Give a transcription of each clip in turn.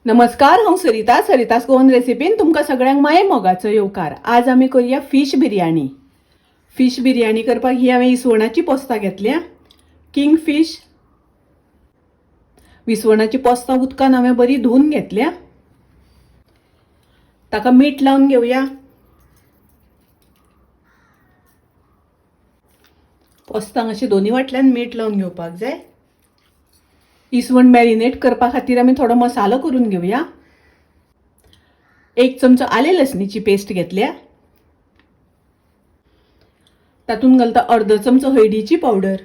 नमस्कार, हांव सरिता. सरितास गोवन रेसिपीन तुमकां सगळ्यांक माये मोगाचो येवकार. आज आमी करूया फिश बिर्याणी. फिश बिर्याणी करपाक ही हांवें इसवणाची पोस्तां घेतल्या, किंग फिश. विसवणाची पोस्तां उदकान हांवें बरी धुवन घेतल्या. ताका मीठ लावन घेवया. पोस्तांक अशें दोनी वाटल्यान मीठ लावन घेवपाक जाय. इसवण मॅरिनेट करपा खातीर आमी थोडो मसालो करून घेवया. एक चमचो आले लसणीची पेस्ट घेतल्या. तातूंत घालता अर्दो चमचो हळदीची पावडर,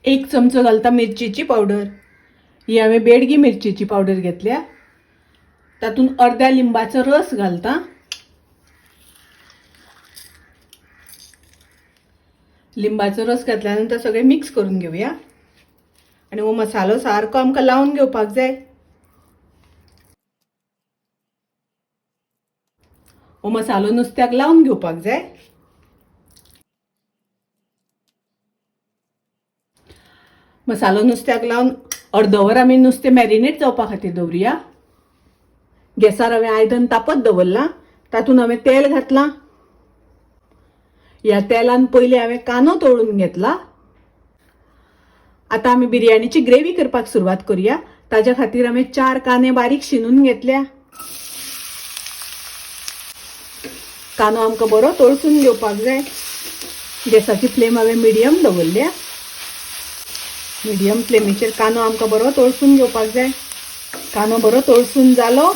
एक चमचो घालता मिरचीची पावडर. ही हांवें बेडगी मिरचीची पावडर घेतल्या. तातूंत अर्द्या लिंबाचो रस घालता. लिंबाचो रस घातल्या नंतर सगळें मिक्स करून घेवया आनी हो मसालो सारको आमकां लावन घेवपाक जाय. हो मसालो नुस्त्याक लावन घेवपाक जाय. मसालो नुस्त्याक लावन अर्दवर आमी नुस्तें मॅरिनेट जावपा खातीर दवरुया. गॅसार हांवें आयदन तापत दवरलां. तातूंत हांवें तेल घातलां. ह्या तेलान पयलीं हांवें कांदो तळून घेतला. आतां आमी बिर्याणीची ग्रेवी करपाक सुरवात करूया. ताज्या खातीर हांवें 4 कांदे बारीक शिनून घेतल्या. कांदो आमकां बरो तळसून घेवपाक जाय. गॅसाची फ्लेम हांवें मिडियम दवरल्या. मिडियम फ्लेमीचेर कांदो आमकां बरो तळसून घेवपाक जाय. कांदो बरो तळसून जालो,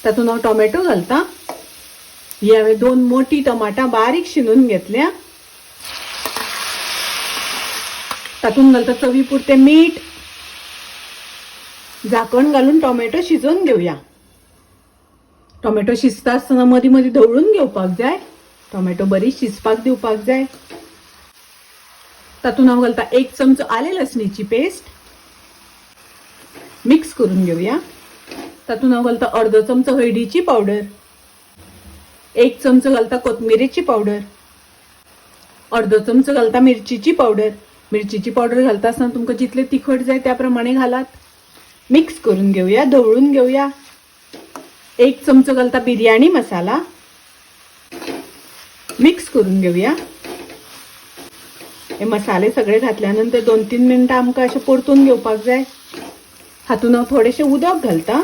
तातूंत हांव टोमॅटो घालता. ही हांवें 2 मोटी टमाटां बारीक शिनून घेतल्या. तातूंत घालता चवी पुरतें मीठ. झाकण घालून टोमॅटो शिजोवन घेवया. टोमॅटो शिजता आसतना मदीं मदीं धवळून घेवपाक जाय. टोमॅटो बरी शिजपाक दिवपाक जाय. तातूंत हांव घालता 1 चमचो आले लसणीची पेस्ट. मिक्स करून घेवया. तातूंत हांव घालता अर्दो चमचो हळदीची पावडर, 1 चमचो घालता कोथमिरेची पावडर, अर्दो चमचो घालता मिरचीची पावडर. मिरचीची पावडर घालता आसतना तुमकां जितले तिखट जाय त्या प्रमाणे घालात. मिक्स करून घेवया, धवळून घेवया. 1 चमचो घालता बिर्याणी मसाला. मिक्स करून घेवया. हे मसाले सगळे घातल्या नंतर 2-3 मिनटां आमकां अशें परतून घेवपाक जाय. हातूंत हांव थोडेशें उदक घालता.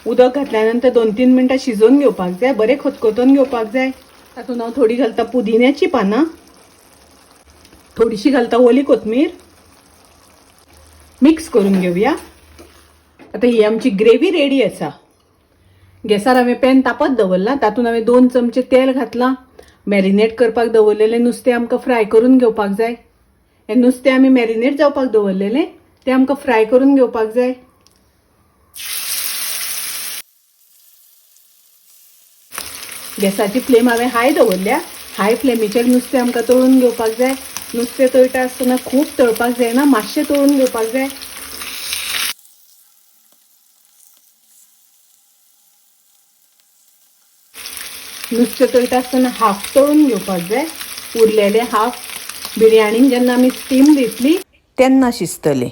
उदक घातल्या नंतर 2-3 मिनटां शिजोवन घेवपाक जाय. बरें खतखतोवन घेवपाक जाय. तातूंत हांव थोडी घालता पुदिन्याची पानां, थोडीशी घालता ओली कोथमीर. मिक्स करून घेवया. आतां ही आमची ग्रेवी रेडी आसा. गॅसार हांवें पॅन तापत दवरलां. तातूंत हांवें 2 चमचे तेल घातलां. मॅरिनेट करपाक दवरलेलें नुस्तें आमकां फ्राय करून घेवपाक जाय. हें नुस्तें आमी मॅरिनेट जावपाक दवरलेलें तें आमकां फ्राय करून घेवपाक जाय. गॅसाची फ्लेम हांवें हाय दवरल्या. हाय फ्लेमीचेर नुस्तें आमकां तळून घेवपाक जाय. नुस्तें तळटा आसतना खूब तळपाक जायना, मातशें तळून घेवपाक जाय. नुस्तें तळटा आसतना हाफ तळून घेवपाक जाय. उरलेलें हाफ बिर्याणीन जेन्ना आमी स्टीम दितली तेन्ना शिजतलें.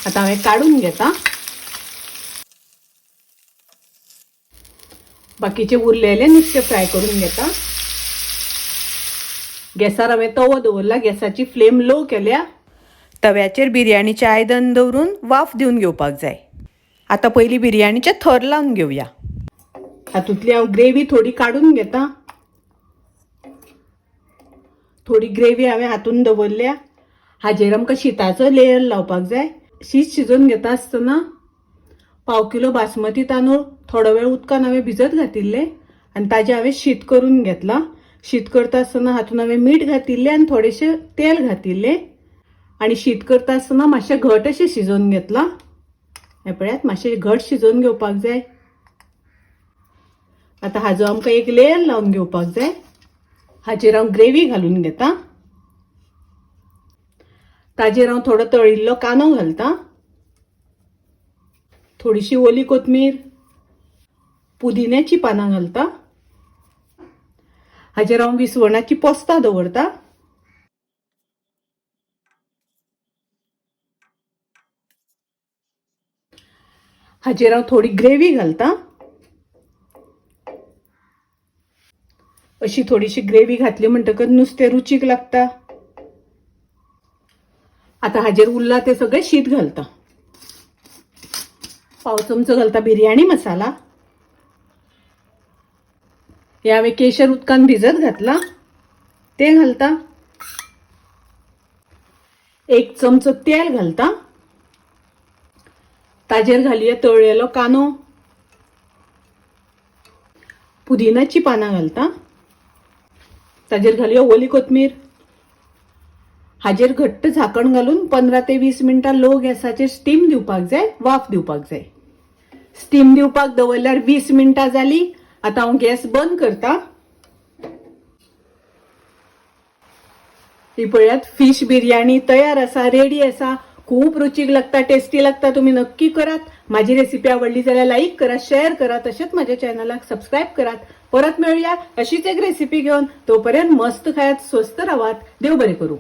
आतां हांवें काडून घेता. बाकीचे उरलेले नुस्तें फ्राय करून घेता. गॅसार हांवें तवो दवरला. गॅसाची फ्लेम लो केल्या. तव्याचेर बिर्याणीचें आयदन दवरून वाफ दिवन घेवपाक जाय. आतां पयलीं बिर्याणीचे थर लावन घेवया. हातूंतली हांव ग्रेवी थोडी काडून घेता. थोडी ग्रेवी हांवें हातूंत दवरल्या. हाजेर आमकां शिताचो लेयर लावपाक जाय. शीत शिजोवन घेता आसतना 1/4 किलो बासमती तांदूळ थोडो वेळ उदकान हांवें भिजत घातिल्ले आनी ताजें हांवें शीत करून घेतलां. शीत करता आसतना हातूंत हांवें मीठ घातिल्लें आनी थोडेशें तेल घातिल्लें आनी शीत करता आसतना मातशें घट अशें शिजोवन घेतलां. हें पळयात, मातशें घट शिजोवन घेवपाक जाय. आतां हाजो आमकां एक लेयर लावन घेवपाक जाय. हाचेर हांव ग्रेवी घालून घेता. ताजेर हांव थोडो तळिल्लो कांदो घालता, थोडीशी ओली कोथमीर, पुदिन्याची पानां घालता. हाजेर हांव विसवणाची पोस्तां दवरता. हाजेर हांव थोडी ग्रेवी घालता. अशी थोडीशी ग्रेवी घातली म्हणटकच नुस्तें रुचीक लागता. आतां हाजेर उरला तें सगळें शीत घालता. पाव चमचो घालता बिरयाणी मसाला. हे हांवें केशर उदकान भिजत घातलां तें घालता. 1 चमचो तेल घालता. ताजेर घालया तळ्ळेलो कांदो, पुदिनाची पानां घालता. ताजेर घालया ओली कोथमीर. हाजेर घट्ट झाकण घालून 15 ते 20 मिनटां लो गॅसाचेर स्टीम दिवपाक जाय, वाफ दिवपाक जाय. स्टीम दिवपाक दवरल्यार 20 मिनटां जाली. आतां हांव गॅस बंद करता. ही पळयात फिश बिर्याणी तयार आसा, रेडी आसा. खूब रुचीक लागता, टेस्टी लागता. तुमी नक्की करात. माझी रेसिपी आवडली जाल्यार लाईक करा, शेअर करा, तशेंच माझ्या चॅनलाक सबस्क्राईब करात. परत मेळुया अशीच एक रेसिपी घेवन. तोपर्यंत मस्त खायात, स्वस्थ रावात. देव बरें करूं.